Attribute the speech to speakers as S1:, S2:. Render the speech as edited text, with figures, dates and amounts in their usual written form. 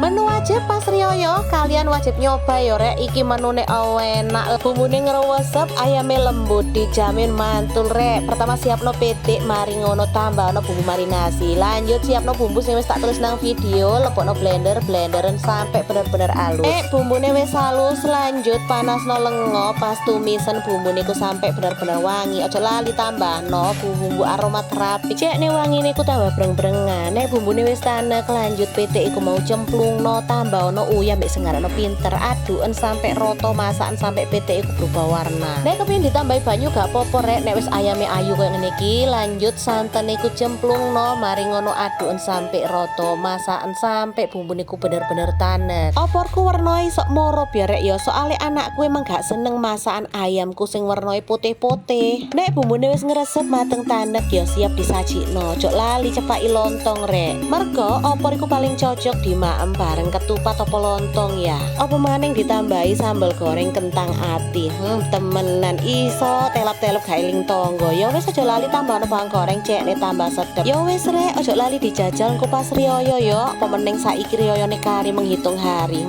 S1: Menu wajib pas riyoyo, kalian wajib nyoba yo, rek. Iki menune enak, bumbune ngrewesep, ayame lembut, dijamin mantul, rek. Pertama siapno pitik, mari ngono tambahno bumbu marinasi. Lanjut siapno bumbu sing wis tak tulis nang video, lebokno blender, blenderen sampai bener-bener halus. Bumbune wis halus, lanjut panasno lengo, pas tumisen bumbune iku sampai bener-bener wangi. Ojo lali tambahno bumbu aromaterapi. Cekne wangine iku tambah breng-brengan. Nek bumbune wis tanek, lanjut pitik iku mau cemplungno, tambahno uyah mbek senggarakno pinter, aduken sampai roto, masakan sampai pitik iku berubah warna. Nek kepengin ditambahi banyu gak popo, rek. Nek wis ayame ayu koyo ngene iki, lanjut santen iku cemplungno, mari ngono aduken sampai roto, masakan sampai bumbune iku bener-bener tanek. Oporku wernoe sok moro ya, rek, ya, soale anakku emang gak seneng masakan ayamku sing wernoe putih-putih. Nek bumbune wis ngresep, mateng tanek, ya siap disajikno. Ojok lali cepaki lontong, rek. Mergo opor iku paling cocok dimaem bareng ketupat apa lontong ya. Apa maning ditambahi sambal goreng kentang ati. Temenan iso telap-telep gak eling tonggo. Ya wis, aja lali tambahno bawang goreng, cekne tambah sedep. Ya wis, rek, ojo lali dijajal engko pas riyoyo yo. Apa meneng saiki riyoyone kari menghitung hari.